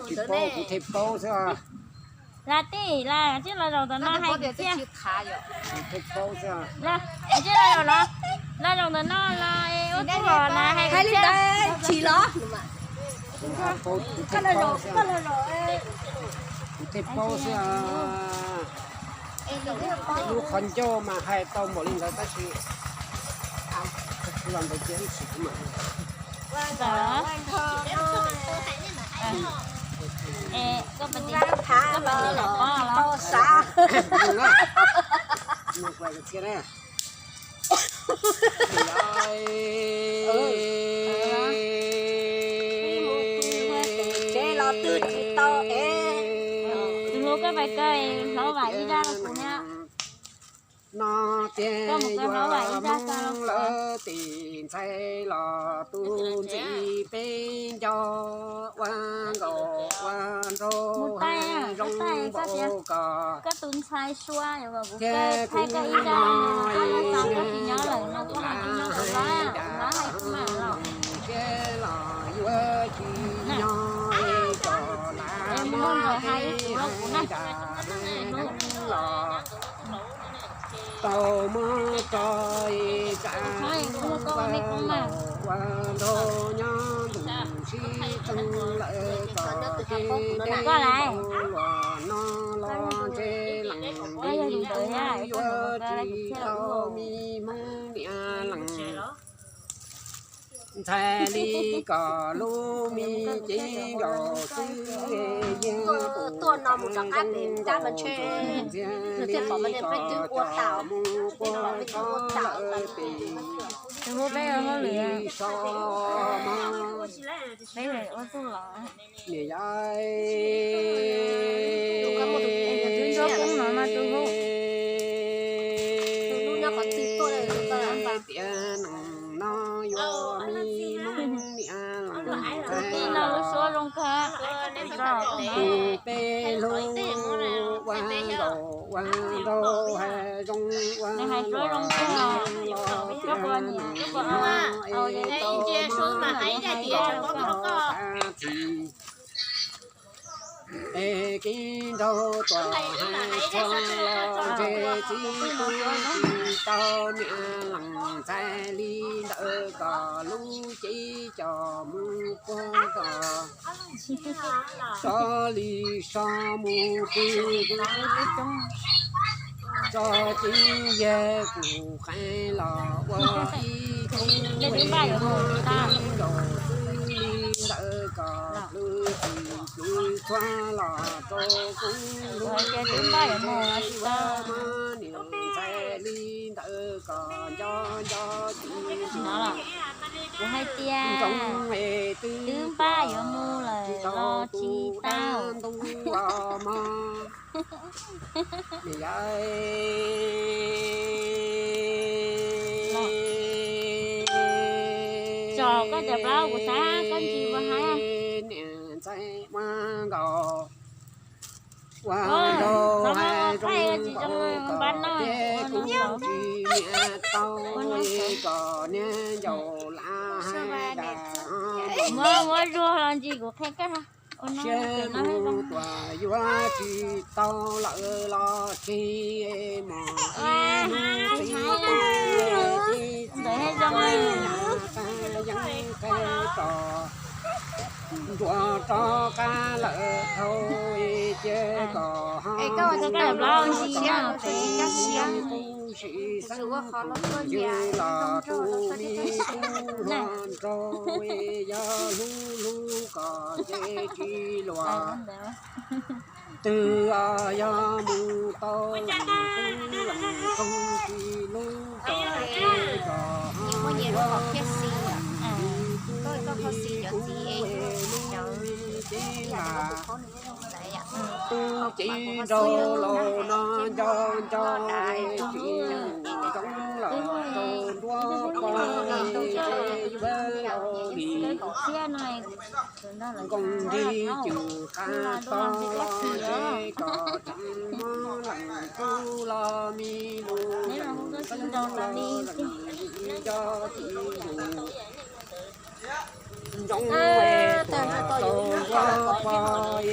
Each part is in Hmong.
Tsis paub, kuv thiaj paub xwb. Los tij, los tsis los zaum ntawm no hais tiag. Kuv thiaj paub xwb. Los tsis los zaum no, los zaum ntawm no los ua txuj los na hais tiag. Kuv thiaj paub xwb. Kuv thiaj paub xwb. Lub qhov ncauj mas hais tau npaum li ntawd tab sis los ntawd ces ib sim kuv mam. Tus hlub koj pais kawg, hlawv vam ib zaj rau kuv na. No tiag yuav mus lawm tim ntxhais los tus ntxim peb nco ua nkaus ua nraug zoo npaum koj. Tiag kuv no ib zaj koj tsis nyob lawm no koj hais tsis nyob rau lawv, lawv hais kuv mam los. Tiag los yuav tsis nyob, cov laj mog hais hais dam los tau muab tso tsam ua laus ua nraug nyob ntuj sib txeeb lawm kom tej dej luam no los ntshe lees li yuav tsis tau me hmoob niam lees. Ntxhais li kom lub me cev nkaus xwb, yog tus no mus rov qab pem tab mas ntshe ntxhias li kom cov mus puag tod lawm pem. Ib so mog. Niam yau, tiam neeg no yuav me hmoob niam lees tus peb hlub ua nkaus ua nraug hais zoo ua luaj los tiag, es tau muab nws txhais txhais txhis. Es kev nraug tuam hais txhua los ntshe txiv tub tsis tau niam lees, ntxhais li ntawd kom lub cev coj mus puag tod, so li so mus pw tso txiv yawg kuv qee los ua ib khub, muab kev nraug xwb li ntawd kom plhws txim plhws txhua los rau kuv hlub, es yuav muab niam ntxhais li ntawd kom nco nco txiv ntxoov es twb npaj yuav mus lawm los tsis tau ntuj mog. Niam yau, tso koj cov plaub kuv xav koj ntsis ua hab. Niam ntxhais ua nkaus ua nraug hais zoo npaum koj, ces kuv tsis niam tau kom niag ncaus lav hais dam. Muab zuag los ntsis kuv qhia koj. Siab mus tuam yuav tsis tau lawm los tsis mos ib hnub txiv tub txiv txhais tag yeeb qe tso nruas rov qab lawm dhau, cia kom ho mus siab mus txiv yeeb qub sim xeeb kuv ywg los tus me tub hluas nraug, yog hlub hlub kom ntshe tsis luag twg, yog mus tau leej tub leej qub tsis hlub kom ntshe tsom ho yuav mus li tub me tub lub me cev npam. Tus cev nraug laus no nco nco tsis mus zoo los rau nruab pob, yuav laus li nkoos nrig cwm qab tog los ntshe kom tseem muab leej tub los me lus leej xeeb los leej nco tsis mus. Ntsoov tau nrog tau yuav mus pov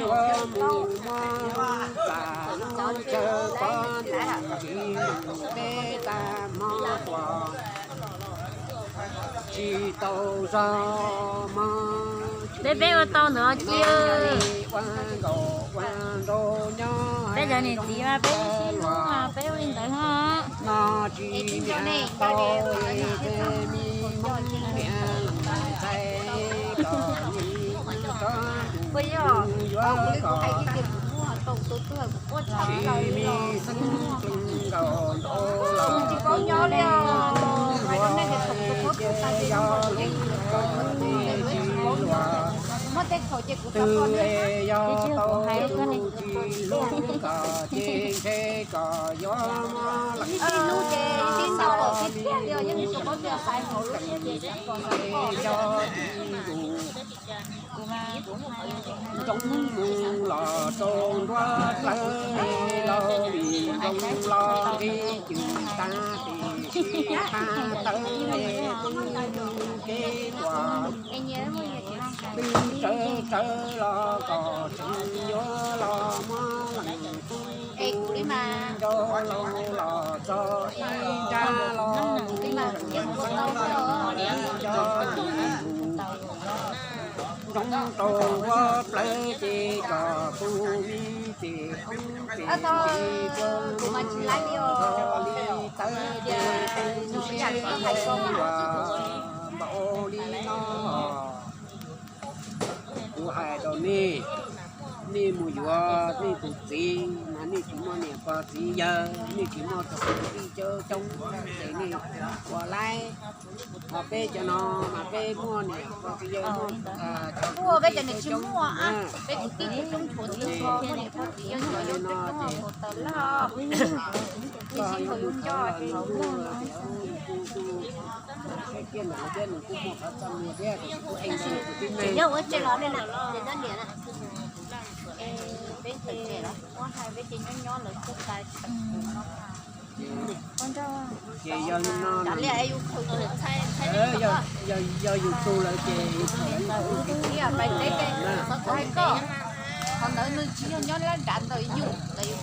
yuav mus muab txam lub chaw pov ntsis peb tag hmo tuaj tsis tau zog mog. Peb peb ua tau ntawd cia. Ua nkaus ua nraug nyob peb cov niam txiv mas peb sib hlub mas peb ua li ntawd no. No tsis niam tau li ces me hmoob niam ntxhais kom nim no tsob tus yuav kom tsis me xeeb tsis nkaus nraud los tsis ua ces yog lub kom tsis luag. Twb yog tau tus tsis hlub kom ces ntshe kom yuav muab lawm. Ib tug tsis hlub ces tib tau los tib tiag li os, yeej tsis paub tias xaiv hauv lub siab ces xav kom xav kom. Yog tus ntsoov mus los rau nruab plawv, los vim nroog los nqhis cwm tag tes sib qab tawv twb mus kev tuaj. Twb tsawv tsawv los kom tseem yuav los muab leej twg nco los los txog ib nrab los mus leej twg nco ntsoov rau nruab plawv ces kom tus me ces ub ces tis tuaj muab nrog li tawv ces tus sib hais ua npaum li no. Kuv hais rau nej, nej mus yuav nej tus txiv mas nej tsis muaj niam pog txiv yawg, nej tsis muaj txog kwv tij coob coob ces nej ua laib. Ho peb cov no mas peb muaj niam pog txiv yawg muaj, peb cov niam tsis muaj, peb kwv tij coob coob tshuav txiv muaj niam pog txiv yawg coob coob tawv lawm. Ib sij nkaus yuav nco ces tsis muaj. Tsis yog ua tse los ne, ces nyob niam na. Peb ces muab hais peb ces nyob nyob lawv tuaj tas tsis tau no. Ces yog li no, yog yus tu lawm ces yus tu lawv. Qhov ntawd nws tsis yog nyob lab nrad ntawm yus, ntawm yus